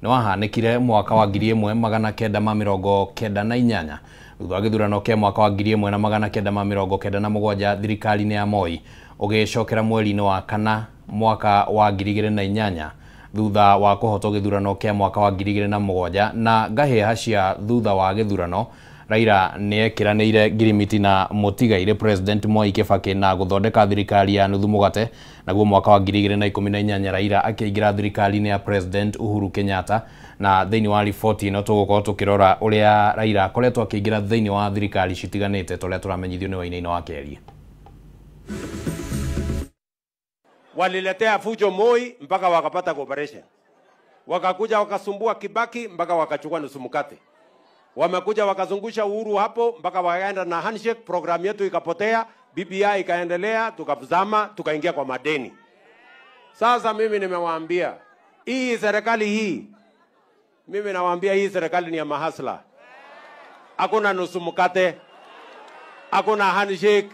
nĩ wahanĩkire mwaka wa 1998 thutha wa gĩthurano kĩa mwaka wa 1997 thirikari-inĩ ya Moi ũgĩcokera mweri-inĩ wa kana mwaka wa 2008 thutha wa kũhotwo gĩthurano kĩa mwaka wa 2007 na ngahĩha cia thutha wa gĩthurano. Raila nĩ ekĩranĩire ngirimiti na mũtigaire President Mwai Kibaki na gũthondeka thirikari ya nuthu mũgate. Naguo mwaka wa 2018 Raila akĩingĩra thirikari-inĩ ya President Uhuru Kenyatta. Na thĩinĩ wa riboti ĩno tũgũkorwo tũkĩrora ũrĩa Raila akoretwo akĩingĩra thĩinĩ wa thirikari citiganĩte ta ũrĩa tũramenyithio nĩ Wainaina wa Kĩarie. Waliletea fujo Moi mpaka wakapata cooperation. Wakakuja wakasumbua Kibaki mpaka wakachukua nusu mkate. Wamekuja wakazungusha Uhuru hapo mpaka wakaenda na handshake, program yetu ikapotea, BBI ikaendelea, tukazama, tukaingia kwa madeni. Sasa mimi nimewaambia, hii serikali hii, mimi nawaambia hii serikali ni ya mahasla. Hakuna nusu mkate, hakuna handshake,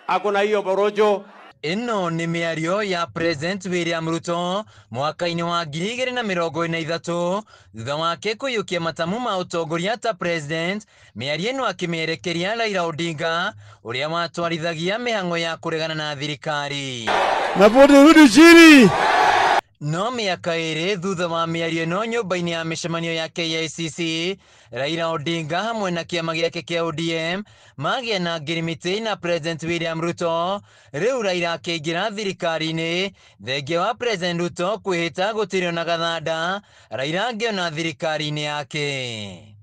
hakuna hiyo borojo. Ĩno nĩ mĩario ya President William Ruto mwaka-inĩ wa 2023 thutha wake kũiyũkia matamu ma ũtongoria ta President. Mĩario ĩno akĩmĩerekeria Raila Odinga ũrĩa watwarithagia mĩhang'o ya kũregana na thirikari. Na rudi chini. No mĩaka ĩrĩ thutha wa mĩario ĩno nyũmba-inĩ ya mĩcemanio ya KICC, Raila Odinga hamwe na kĩama gĩake kĩa ODM magĩa na ngirimiti na President William Ruto. Rĩu Raila akĩingĩra thirikari-inĩ thengia wa President Ruto kwĩhĩta gũtirĩ ona gathanda Raila angĩona thirikari-inĩ yake.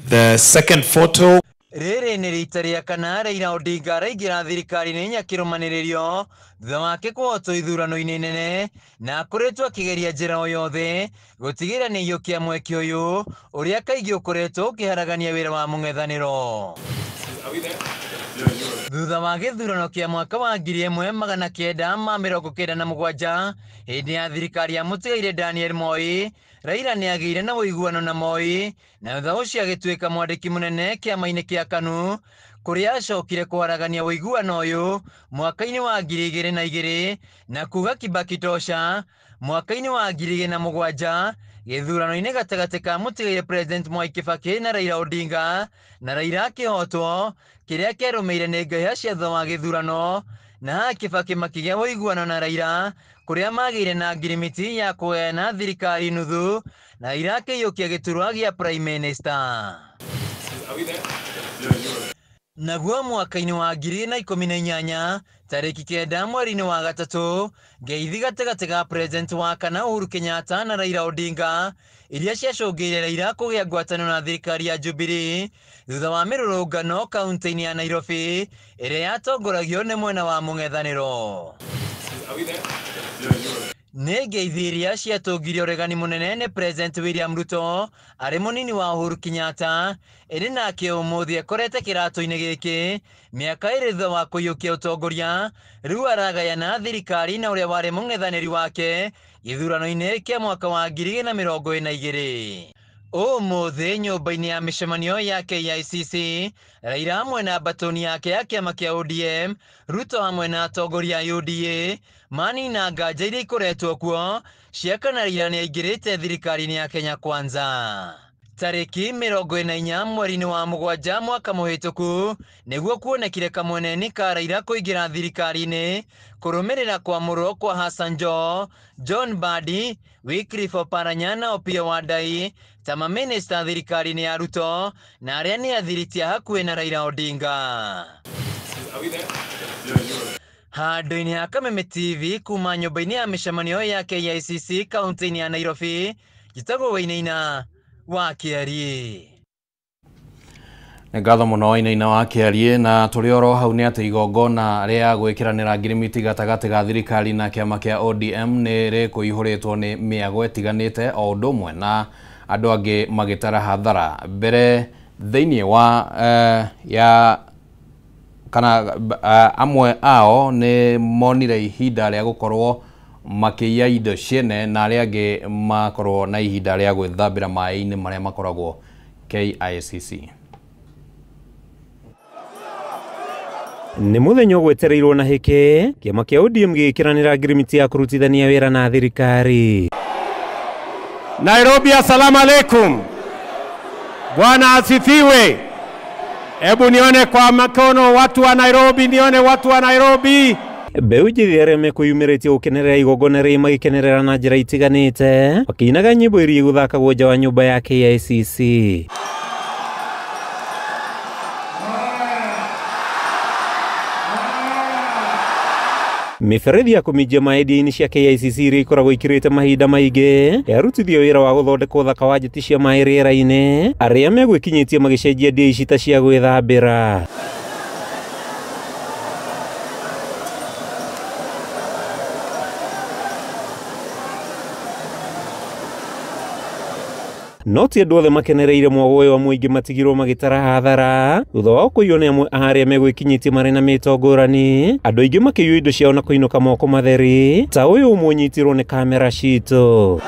The second photo. Rĩrĩ nĩ rita rĩa kana Raila Odinga araingĩra thirikari-inĩ nyakĩrũmanĩrĩrio thutha wake kũhotwo ithurano-inĩ nene na akoretwo akĩgeria njĩra o yothe gũtigĩrĩra nĩ aiyũkia mweke ũyũ ũrĩa kaingĩ ũkoretwo ũkĩharagania wĩra wa mũng'ethanĩro. Thutha wa gĩthurano kĩa mwaka wa 1997 hĩndĩ ya thirikari ya mũtigaire Daniel Moi, Raila nĩ agĩire na ũiguano na Moi na thutha ũcio agĩtuĩka mwandĩki mũnene kĩama-inĩ kĩa KANU kũrĩa acokire kũharagania ũiguano ũyũ mwaka-inĩ wa 2002 na kuga Kibaki tosha mwaka-inĩ wa 2007 gĩthurano-inĩ gatagatĩ ka mũtigaire President Mwai Kibaki na Raila Odinga na Raila akĩhotwo kĩrĩa kĩarũmĩire nĩ ngahĩha cia thutha wa gĩthurano na haha Kibaki makĩgĩa ũiguano na Raila kũrĩa magĩire na ngirimiti ya kũgayana thirikari nuthu na Raila akĩiyũkia gĩturwa gĩa Prime Minister. Naguo mwaka-inĩ wa 2018 tarĩki 9 mweri-inĩ wa gatatũ ngeithi gatagatĩ ga President wa kana Uhuru Kenyatta na Raila Odinga iria ciacũngĩrĩirie Raila kũgĩa ngwatanĩro na thirikari ya Jubilee thutha wa mĩrũrũngano kaunti-inĩ ya Nairobi ĩrĩa yatongoragio nĩ mwena wa mũng'ethanĩro. Nĩ ngeithi iria ciatũngirie ũregani mũnene nĩ President William Ruto arĩ mũnini wa Uhuru Kenyatta ĩrĩ nake ũmũthĩ akorete kĩratũ-inĩ gĩkĩ mĩaka ĩrĩ thutha wa kũiyũkia ũtongoria. Rĩu aragayana thirikari na ũrĩa warĩ mũng'ethanĩri wake gĩthurano-inĩ kĩa mwaka wa 2022. Ũmũthĩ nyũmba-inĩ ya mĩcemanio ya KICC, Raila hamwe na mbatoni yake ya kĩama kĩa ODM, Ruto hamwe na atongoria a UDA manina nganja iria ikoretwo kuo cia kana Raila nĩ aingĩrĩte thirikari-inĩ ya Kenya Kwanza. Tarĩki 44 mweri-inĩ wa mũgwanja mwaka mũhĩtũku nĩguo kuonekire kamweneni ka Raila kũingĩra thirikari-inĩ kũrũmĩrĩra kwamũrwo kwa Hassan Joho, John Mbadi, Wycliffe Oparanya na Opiyo Wandayi ta mamĩnĩsta thirikari-inĩ ya Ruto na arĩa nĩ athiriti a hakuhĩ na Raila Odinga. Handũ-inĩ ha Kameme TV kuma nyũmba-inĩ ya mĩcemanio ya KICC kaunti-inĩ ya Nairobi, njĩtagwo Wainaina wa Kĩarie. Nĩ ngatho mũno Wainaina wa Kĩarie. Na tũrĩ oro hau nĩ atĩ igongona rĩa gwĩkĩranĩra ngirimiti gatagatĩ ga thirikari na kĩama kĩa ODM nĩ rĩkũihũrĩtwo nĩ mĩago ĩtiganĩte o ũndũ ũmwe na andũ angĩ magĩtara hathara mbere thĩinĩ wa ya kana amwe ao nĩ monire ihinda rĩa gũkorwo makĩiya indo ciene na arĩa angĩ makorwo na ihinda rĩa gwĩthambĩra maĩ-inĩ marĩa makoragwo KICC. Nĩ mũthenya ũgwetereirwo na hĩkĩ kĩama kĩa ODM gĩgĩkĩranĩra ngirimiti ya kũrutithania wĩra na thirikari. Nairobi, assalamu alaikum. Bwana asifiwe. Hebu nione kwa makono watu wa Nairobi, nione watu wa Nairobi. Mbeũ njĩthĩ arĩa mekwĩyumĩrĩtie gũkenerera igongona rĩrĩ magĩkenerera na njĩra itiganĩte makĩinaga nyĩmbo iria igũthakagwo nja wa nyũmba ya KICC. Mĩberethi ya kũminjia maĩ ndia-inĩ cia KICC iria ikoragwo ikĩrĩte mahinda maingĩ yarutithio wĩra wa gũthondeka ũthaka wa njeti cia maĩ rĩera-inĩ arĩa megwĩkinyĩtie magĩcenjia ndia ici ta cia gwĩthambĩra. No ti andũ othe makenereire mwago ũyũ wa mũingĩ matigirwo magĩtara hathara thutha wao kũiywo nĩ amwe a arĩa megwĩkinyĩtie marĩ na mĩto ngũrani, andũ aingĩ makĩiywo indo ciao na kũinũka moko matheri ta ũyũ ũmwe ũnyitirwo nĩ kamera citũ.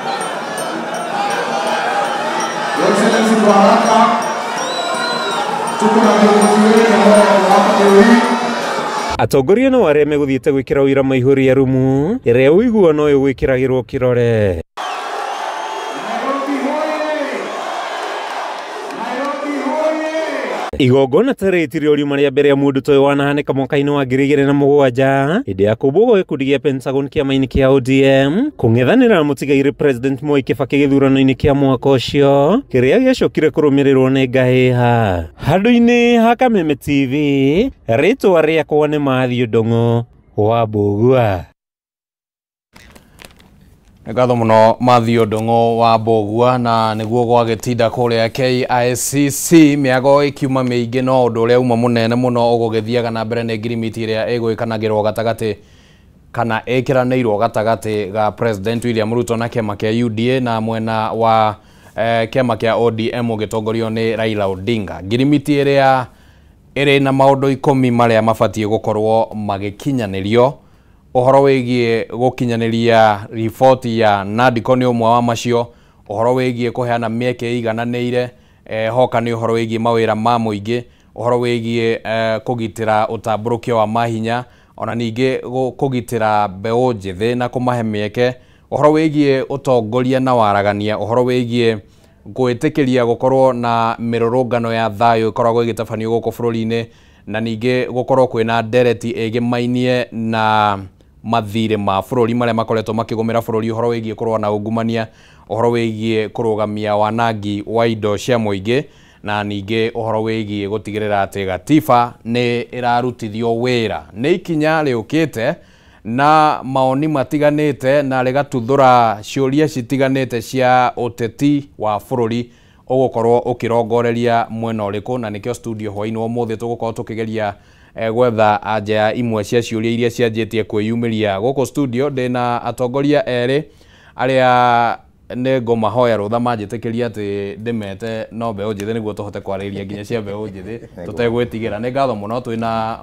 Atongoria no arĩa megũthiĩte gwĩkĩra ũira maihũria rumu ĩrĩa ũiguano ũyũ gwĩkĩragĩrwo kĩrore. Igongona ta rĩrĩ ti rĩo riuma rĩa mbere ya mũndũ ta ũyũ wanahanĩka mwaka-inĩ wa 2007 hĩndĩ ya kũmbwo gwa gĩkundi gĩa Pentagon kĩama-inĩ kĩa ODM kũng'ethanĩra na mũtigairĩ President Mwai Kibaki gĩthurano-inĩ kĩa mwaka ũcio kĩrĩa gĩacokire kũrũmĩrĩrwo nĩ ngahĩha. Handũ-inĩ ha Kameme TV, rĩtwa rĩakwa nĩ Matthew Ndung'u wa Mbũgua. Ngatho mũno Matthew Ndung'u wa Mbũgua. Na nĩguo gwagĩtinda kũrĩa KICC mĩago ĩkiuma mĩingĩ, no ũndũ ũrĩa uma mũnene mũno ũgũgĩthiaga na mbere nĩ ngirimiti ĩrĩa ĩgwĩkanagĩrwo gatagatĩ kana ĩkĩranĩirwo gatagatĩ ga President William Ruto na kĩama kĩa UDA na mwena wa kĩama kĩa ODM ũgĩtongorio nĩ Raila Odinga. Ngirimiti ĩrĩa ĩrĩ na maũndũ 10 marĩa mabatiĩ gũkorwo magĩkinyanĩrio. Ũhoro wĩgiĩ gũkinyanĩria riboti ya NADCO nĩ ũmwe wa macio, ũhoro wĩgiĩ kũheana mĩeke ĩigananĩire, hoka nĩ ũhoro wĩgiĩ mawĩra ma mũingĩ, ũhoro wĩgiĩ kũgitĩra ũtambũrũkio wa mahinya, ona ningĩ kũgitĩra mbeũ njĩthĩ na kũmahe mĩeke, ũhoro wĩgiĩ ũtongoria na waragania, ũhoro wĩgiĩ gwĩtĩkĩria gũkorwo na mĩrũrũngano ya thayũ ĩkoragwo ĩgĩtabanio gũkũ bũrũri-inĩ, na ningĩ gũkorwo kwĩna ndereti ĩgĩmainie na mathirĩ ma bũrũri marĩa makoretwo makĩgũmĩra bũrũri, ũhoro wĩgiĩ kũrũa na ungumania, ũhoro wĩgiĩ kũrũgamia wanangi wa indo cia mũingĩ, na ningĩ ũhoro wĩgiĩ gũtigĩrĩra atĩ gatiba nĩ ĩrarutithio wĩra. Nĩ ikinya rĩũkĩte na maoni matiganĩte na rĩgatuthũra ciũria citiganĩte cia ũteti wa bũrũri ũgũkorwo ũkĩrongoreria mwena ũrĩkũ, na nĩkĩo studio hwaĩ-inĩ wa ũmũthĩ tũgũkorwo tũkĩgeria gwetha anja ya imwe cia ciũria iria cianjĩtie kwĩyumĩria. Gũkũ studio ndĩna atongoria erĩ arĩa nĩ ngũmahoya rũtha manjĩtĩkĩria atĩ ndĩmete no mbeũ njĩthĩ nĩguo tũhote kwarĩrĩria nginya cia mbeũ njĩthĩ tũtegwĩtigĩra. Nĩ ngatho mũno twĩna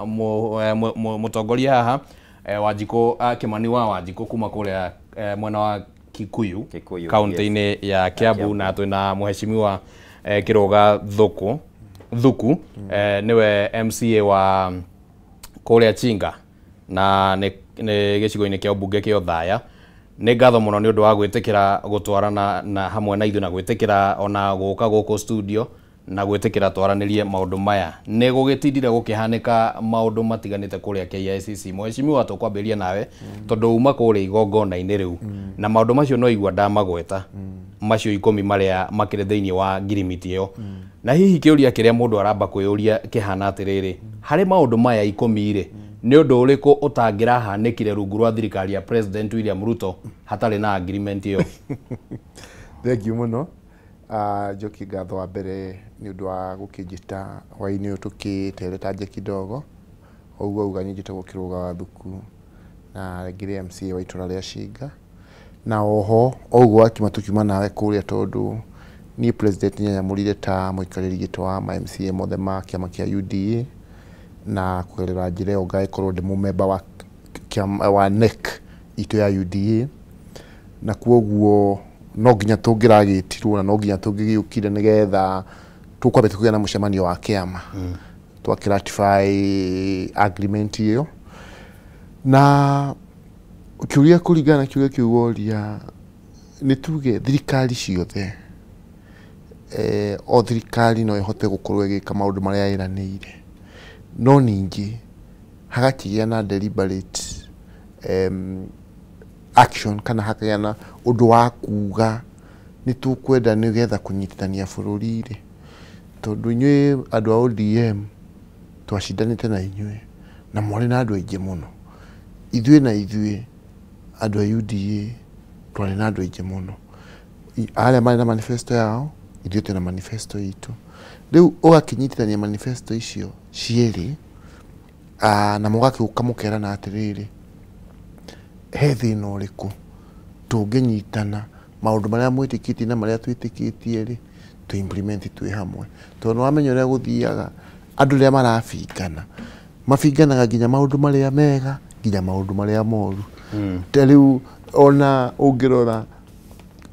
mũtongoria haha Wanjikũ Kĩmani wa Wanjikũ kuma kũrĩa mwena wa Kikuyu kaunti-inĩ ya Kiambu, na twĩna mheshimiwa Kĩrũga Thuku nĩwe MCA wa kũrĩa Chinga na nĩ gĩcigo-inĩ kĩa ũmbunge kĩa Othaya. Nĩ ngatho mũno nĩ ũndũ wa gwĩtĩkĩra gũtwarana na hamwe na ithuĩ na gwĩtĩkĩra ona gũka gũkũ studio na gwĩtĩkĩra twaranĩrie maũndũ maya. Nĩ gũgĩtindire gũkĩhanĩka maũndũ matiganĩte kũrĩa KICC. Mheshimiwa, tũkwambĩrĩria nawe tondũ uma kũrĩa igongona-inĩ rĩu na maũndũ macio no igua ndamagweta macio 10 marĩa makĩrĩ thĩinĩ wa ngirimiti ĩyo, na hihi kĩũria kĩrĩa mũndũ aramba kwĩyũria kĩhana atĩrĩrĩ, harĩ maũndũ maya 10 rĩ, nĩ ũndũ ũrĩkũ ũtangĩrahanĩkire rungu rwa thirikari ya President William Ruto hatarĩ na agreement ĩyo? Thank you mũno. Njoki ngatho wa mbere nĩ ũndũ wa gũkĩnjĩta hwaĩ-inĩ ũyũ tũkĩtereta kidogo. Ũguo auga niĩ njĩtagwo Kĩrũga wa Thuku na ngĩrĩ MCA wa itũra rĩa Cinga, na oho ũguo wakiuma tũkiuma nawe kũrĩa tondũ niĩ president nĩanyamũrire ta mũikarĩri gĩtĩ wa ma MCA mothe ma kĩama kĩa UDA, na kũgerera njĩra ĩyo ngagĩkorwo ndĩ mũmemba wa kĩama wa NEC itũ ya UDA, na kwoguo no nginya tũngĩragĩtirwo na no nginya tũngĩgĩũkire nĩgetha tũkwambĩte kũgĩa na mũcemanio wa kĩama. Twakĩratify agreement ĩyo na kĩũria kũringana na kĩũria kĩu woria, nĩ tuge thirikari ciothe, o thirikari no ĩhote gũkorwo ĩgĩka maũndũ marĩa ĩranĩire, no ningĩ hagakĩgĩa na deliberate action kana hakagĩa na ũndũ wa kuga nĩ tũkwenda nĩgetha kũnyitithania bũrũri rĩ, tondũ inyuĩ andũ a ODM twacindanĩte na inyuĩ na mwarĩ na andũ aingĩ mũno, ithuĩ na ithuĩ andũ a UDA twarĩ na andũ aingĩ mũno, arĩa marĩ na manifesto yao, ithuĩ twĩna manifesto itũ. Rĩu ũgakĩnyitithania manifesto icio cierĩ, na mũgakĩũka mũkerana atĩrĩrĩ, he thĩna ũrĩkũ tũngĩnyitana maũndũ marĩa mwĩtĩkĩtie na marĩa twĩtĩkĩtie rĩ, tũ implement twĩ hamwe, tondũ nĩwamenya ũrĩa gũthiaga, andũ rĩrĩa marabingana mabinganaga nginya maũndũ marĩa mega nginya maũndũ marĩa moru. Ta rĩu ona ũngĩrora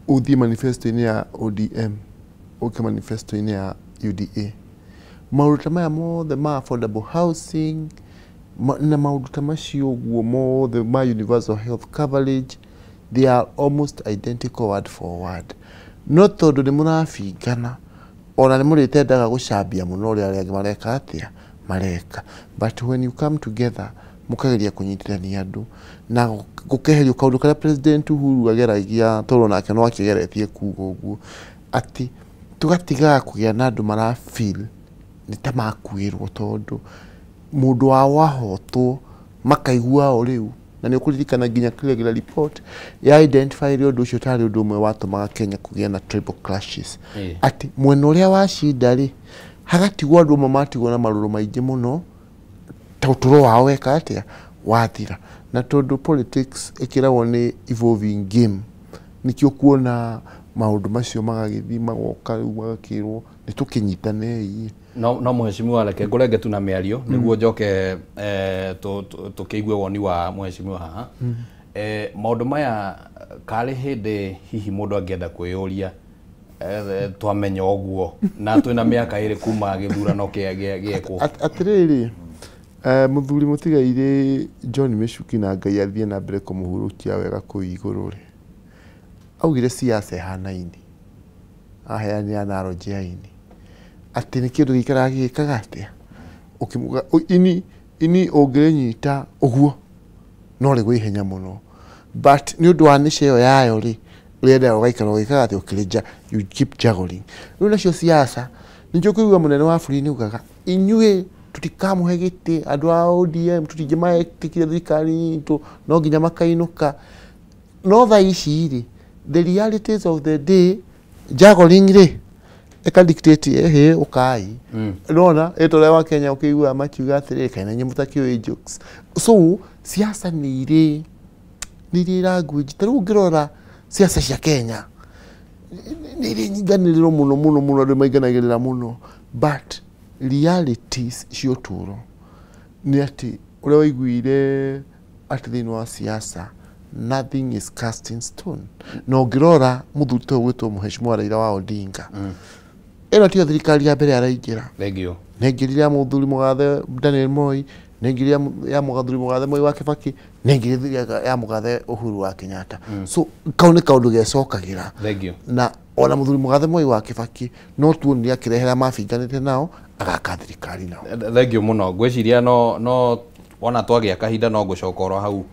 ũthiĩ manifesto-inĩ ya ODM, ũke manifesto-inĩ ya UDA, maũndũ ta maya mothe ma affordable housing na maũndũ ta macio ũguo mothe ma universal health coverage, they are almost identical word for word, no tondũ nĩ mũrabingana ona nĩ mũrĩtendaga gũcambia mũno ũrĩa arĩa angĩ mareka atĩa mareka, but when you come together mũkageria kũnyitithania andũ na gũkeherio kaũndũ karĩa President Uhuru ageragia, tondũ nake no akĩgeretie kuga ũguo atĩ tũgatigaga kũgĩa na andũ mara feel nĩ ta makuĩrwo, tondũ mũndũ wao ahotwo makaigua o rĩu, na nĩ ũkũririkana nginya kĩrĩa report ya identify ũndũ ũcio tarĩ ũndũ ũmwe watũmaga Kenya kũgĩa na tribal clashes, atĩ mwena ũrĩa wacinda rĩ hagatigwo andũ amwe matigwo na marũrũ maingĩ mũno, ta ũtũro wao weka atĩa wathira. Na tondũ politics ĩkĩragwo nĩ evolving game, nĩkĩo kuona maũndũ macio magagĩthiĩ magoka rĩu magakĩrwo nĩ tũkĩnyitanei. No mheshimiwa, reke ngũrenge tu na mĩario nĩguo njoke tũkĩigue woni wa mheshimiwa haha. Maũndũ maya karĩ hĩndĩ hihi mũndũ angĩenda kwĩyũria, twamenya ũguo na twĩna mĩaka ĩrĩ kuma gĩthurano gĩekwo. Atĩrĩrĩ, mũthuri mũtigairĩ John Michuki, na Ngai athiĩ na mbere kũmũhurũkia wega kũu igũrũ rĩ, augire siasa ĩhanaine, aheanire analogy ya ini atĩ nĩ kĩndũ gĩikaraga gĩgĩkaga atĩa, ini ũngĩrĩnyita ũguo no rĩgwe ihenya mũno, but nĩ ũndũ wa nĩca ĩyo yayo rĩ, ũrĩendaga ũgaikara ũgĩkaga atĩ ũkĩrĩnja, you keep juggling. Rĩu nacio siasa nĩkĩo kũigua mũnene wa bũrũri nĩ ugaga inyuĩ tũtikamũhe gĩtĩ, andũ a ODM tũtingĩmaĩtĩkire thirikari itũ, no nginya makainũka. No thaa ici rĩ, the realities of the day, juggling rĩ ĩka dictate ĩhĩ ũkai nona ĩta ũrĩa wa Kenya ũkĩiguaga makiuga atĩrĩrĩ, kaĩ na inyuĩ mũtakĩũĩ jokes. So siasa nĩ irĩ language. Ta rĩu ũngĩrora siasa cia Kenya nĩ irĩ nyinganĩrĩro mũno mũno mũno, andũ mainganagĩrĩra mũno, but realities cia ũtũũro nĩ atĩ ũrĩa waiguire atĩ thĩinĩ wa siasa nothing is cast in stone. Na ũngĩrora mũthuri ta ũyũ gwĩtwo Mheshimiwa Raila wa Odinga, ĩno tiyo thirikari ya mbere araingĩra. Thank you. Nĩ aingĩrire ya mũthuri mũgathe Daniel Moi, nĩ aingĩrire ya mũthuri mũgathe Moi wa Kibaki, nĩ aingĩrire ya mũgathe Uhuru wa Kenyatta. So kau nĩ kaũndũ gecokagĩra. Thank you. Na ona mũthuri mũgathe Moi wa Kibaki no tuonire akĩrehera mabinganĩte nao agaka thirikari nao. Thank you mũno. Ngwĩciria no wona twagĩa kahinda no ngũcoka oro hau,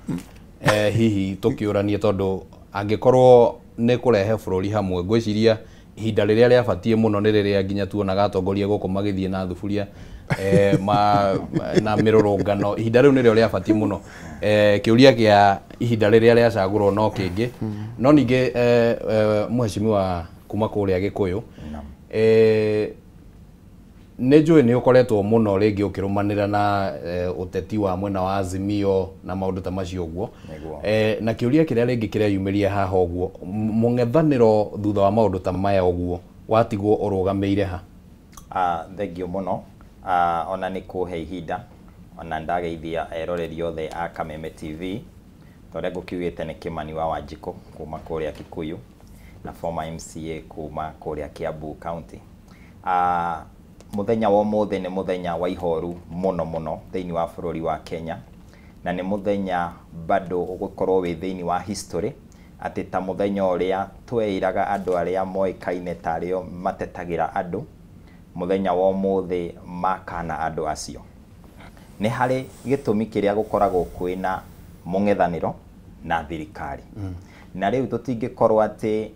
hihi tũkĩũranie, tondũ angĩkorwo nĩ kũrehe bũrũri hamwe, ngwĩciria ihinda rĩrĩa rĩabatiĩ mũno nĩ rĩrĩa nginya tuonaga atongoria gũkũ magĩthiĩ na thuburia na mĩrũrũngano, ihinda rĩu nĩrĩo rĩabatiĩ mũno. Kĩũria kĩa ihinda rĩrĩa rĩacagũrwo no kĩngĩ, no ningĩ mheshimiwa kuma kũrĩa Gĩkũyũ, nĩ njũĩ nĩ ũkoretwo mũno rĩngĩ ũkĩrũmanĩra na ũteti wa mwena wa Azimio na maũndũ ta macio ũguo. Na kĩũria kĩrĩa rĩngĩ kĩreyumĩria haha ũguo, mũng'ethanĩro thutha wa maũndũ ta maya ũguo watigwo ũrũgamĩire ha? Thengio mũno, ona nĩ kũhe ihinda ona ndageithia eroreri othe a Kameme TV. Ta ũrĩa ngũkiugĩte nĩ Kĩmani wa Wanjikũ kuma kũrĩa Kikuyu na former MCA kuma kũrĩa Kiambu County. Muthenya wa ũmũthĩ nĩ mũthenya wa ihoru mũno mũno thĩinĩ wa bũrũri wa Kenya, na nĩ mũthenya bado ũgũkorwo wĩ thĩinĩ wa history, atĩ ta mũthenya ũrĩa tweĩraga andũ arĩa moĩkaine ta arĩo matetagĩra andũ, mũthenya wa ũmũthĩ makana andũ acio. Nĩ harĩ gĩtũmi kĩrĩa gũkoragwo kwĩna mũng'ethanĩro na thirikari. Na rĩu tũtingĩkorwo atĩ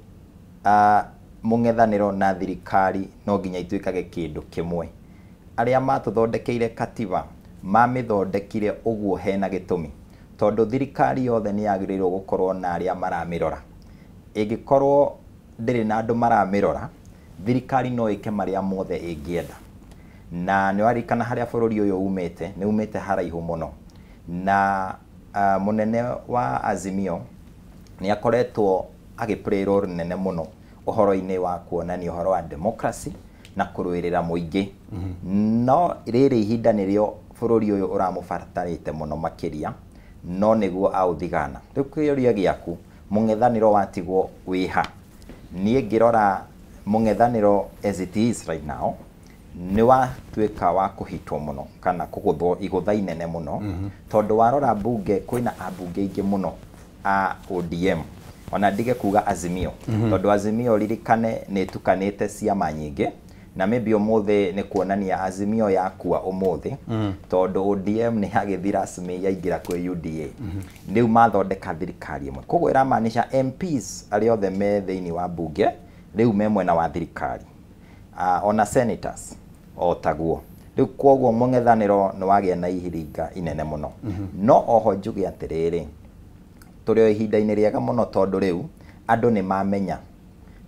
mũng'ethanĩro na thirikari no nginya ituĩkage kĩndũ kĩmwe. Arĩa matũthondekeire katiba mamĩthondekire ũguo hena gĩtũmi, tondũ thirikari yothe nĩ yagĩrĩirwo gũkorwo na arĩa maramĩrora. Ĩngĩkorwo ndĩrĩ na andũ maramĩrora, thirikari no ĩke marĩa mothe ĩngĩenda. Na nĩ waririkana harĩa bũrũri ũyũ umĩte, nĩ umĩte haraihu mũno. Na mũnene wa Azimio nĩ akoretwo agĩ play role nene mũno ũhoro-inĩ wa kuonania ũhoro wa democracy na kũrũĩrĩra mũingĩ. No rĩrĩ ihinda nĩrĩo bũrũri ũyũ ũramũbatarĩte mũno makĩria, no nĩguo aũthigana. Rĩu kĩũria gĩaku, mũng'ethanĩro watigwo wĩha? Niĩ ngĩrora mũng'ethanĩro as it is right now, nĩ watuĩka wa kũhitwo mũno kana kũgũthwo igũtha inene mũno, tondũ warora mbunge kwĩna ambunge aingĩ mũno a ODM, ona ndige kuga Azimio, tondũ Azimio ririkane nĩ ĩtukanĩte ciama nyingĩ, na maybe ũmũthĩ nĩ kuonania Azimio yakua ũmũthĩ, tondũ ODM nĩ yagĩthiĩ rasmi yaingĩra kwĩ UDA. Rĩu mathondeka thirikari ĩmwe, koguo ĩramaanisha MPs arĩa othe me thĩinĩ wa mbunge rĩu me mwena wa thirikari, ona senators o taguo. Rĩu koguo mũng'ethanĩro nĩ wagĩa na ihiringa inene mũno. No oho njuge atĩrĩrĩ, tũrĩ o ihinda-inĩ rĩega mũno, tondũ rĩu andũ nĩ mamenya,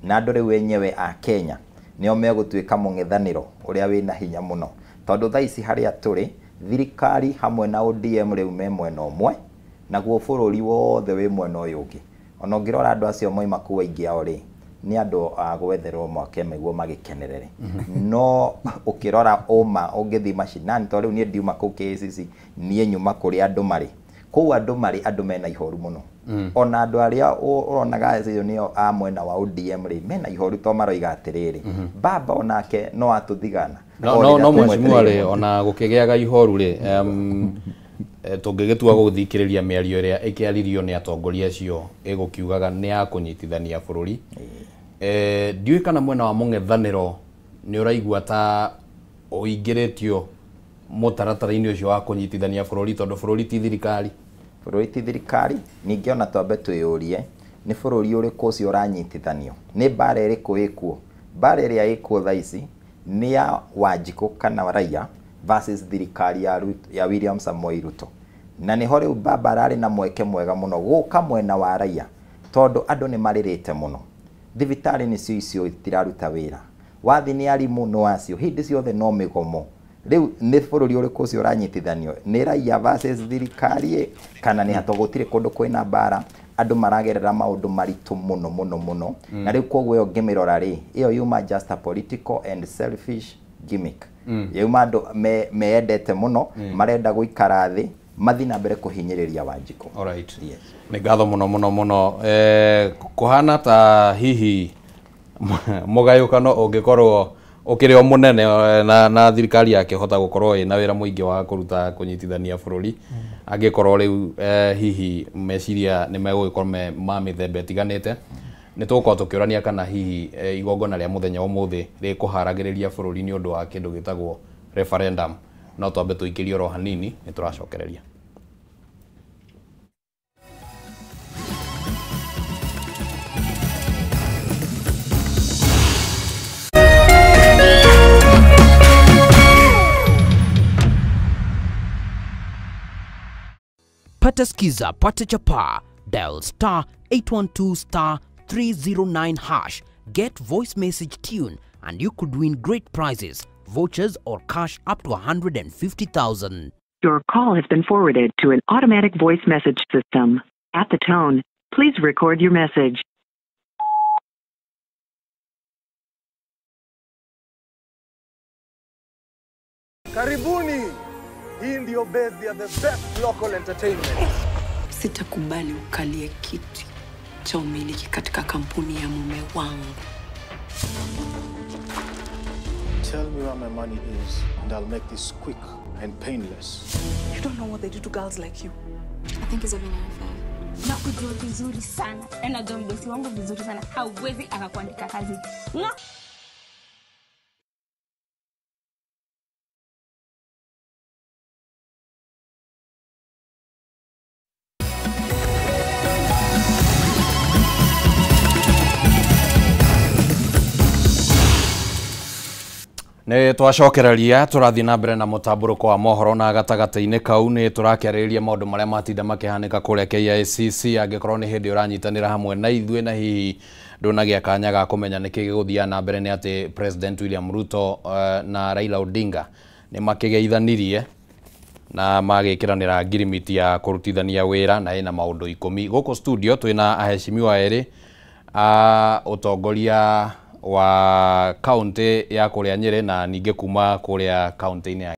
na andũ rĩu enyewe a Kenya nĩo megũtuĩka mũng'ethanĩro ũrĩa wĩna hinya mũno, tondũ thaa ici harĩa tũrĩ thirikari hamwe na ODM rĩu me mwena ũmwe, naguo bũrũri wothe wĩ mwena ũyũ ũngĩ. Ona ũngĩrora andũ acio moima kũu aingĩ ao rĩ, nĩ andũ a gwetherwo mwake nĩguo magĩkenerere. No ũkĩrora ũma ũngĩthiĩ macinani, tondũ rĩu niĩ ndiuma kũu KCC, niĩ nyuma kũrĩa andũ marĩ. Kũu andũ marĩ, andũ mena ihoru mũno. Ona andũ arĩa ũronaga acio nĩo a mwena wa ODM rĩ, mena ihoru to maroiga atĩrĩrĩ, baba onake no atũthigana. No mheshimiwa rĩ, ona gũkĩgĩaga ihoru rĩ, tũngĩgĩtua gũthikĩrĩria mĩario ĩrĩa ĩkĩaririo nĩ atongoria acio ĩgũkiugaga nĩ ya kũnyitithania bũrũri. Ndiũĩ kana mwena wa mũng'ethanĩro nĩ ũraigua ta ũingĩrĩtio mũtaratara-inĩ ũcio wa kũnyitithania bũrũri, tondũ bũrũri ti thirikari. Bũrũri ti thirikari. Ningĩ ona twambe twĩyũrie, nĩ bũrũri ũrĩkũ ũcio ũranyitithanio? Nĩ mbara ĩrĩkũ ĩkuo? Mbara ĩrĩa ĩkuo thaa ici nĩ ya Wanjikũ kana raia versus thirikari ya William Samoei Ruto. Na nĩho rĩu baba ararĩ na mweke mwega mũno gũka mwena wa raia, tondũ andũ nĩ marĩrĩte mũno. Thibitarĩ nĩcio icio itiraruta wĩra, wathi nĩ arimũ no acio, hĩndĩ ciothe no mĩgomo. Rĩu nĩ bũrũri ũrĩkũ ũcio ũranyitithanio? Nĩ raia versus thirikari, kana nĩ hatũ gũtirĩ kũndũ kwĩna mbara, andũ maragerera maũndũ maritũ mũno mũno mũno. Na rĩu koguo ĩyo ngĩmĩrora rĩ, ĩyo yuma just a political and selfish gimmick. Yauma andũ meyendete mũno, marenda gũikara thĩ, mathiĩ na mbere kũhinyĩrĩria Wanjikũ. Alright. Yes. Nĩ ngatho mũno mũno mũno. Kũhana ta hihi mũgayũkano ũngĩkorwo ũkĩrĩ o mũnene na thirikari yakĩhota gũkorwo ĩna wĩra mũingĩ wa kũruta kũnyitithania bũrũri, angĩkorwo rĩu hihi meciria nĩ megũgĩkorwo me ma mĩthemba ĩtiganĩte. Nĩ tũgũkorwo tũkĩũrania kana hihi igongona rĩa mũthenya ũmũthĩ rĩkũharagĩrĩria bũrũri nĩ ũndũ wa kĩndũ gĩtagwo referendum. No twambe tũikĩrie oro hanini, nĩ tũracokereria. Pata Skiza, Pata Chapa, dial star 812 star 309 hash, get voice message tune, and you could win great prizes, vouchers or cash up to 150,000. Your call has been forwarded to an automatic voice message system. At the tone, please record your message. Karibuni. Hii ndio base ya the best local entertainment. Sitakubali ukalie kiti cha umiliki katika kampuni ya mume wangu. Tell me where my money is and I'll make this quick and painless. You don't know what they do to girls like you. I think he's having an affair. Nakujua vizuri sana. Najua mdosi wangu vizuri sana. Hauwezi akakuandika kazi. No. Nĩ twacokereria tũrathiĩ na mbere na mũtambũrũko wa mohoro na gatagatĩ-inĩ kau nĩ tũrakĩarĩrĩria maũndũ marĩa matinda makĩhanĩka kũrĩa KICC. Angĩkorwo nĩ hĩndĩ ũranyitanĩra hamwe na ithuĩ na hihi ndũnagĩa kanya ga kũmenya nĩkĩ gĩgũthiaga na mbere, nĩ atĩ President William Ruto na Raila Odinga nĩ makĩgeithanirie na magĩkĩranĩra ngirimiti ya kũrutithania wĩra na ĩna maũndũ 10. Gũkũ studio twĩna aheshimiwa erĩ a ũtongoria wa kaunti ya kũrĩa Nyĩrĩ na ningĩ kuma kũrĩa kaunti-inĩ ya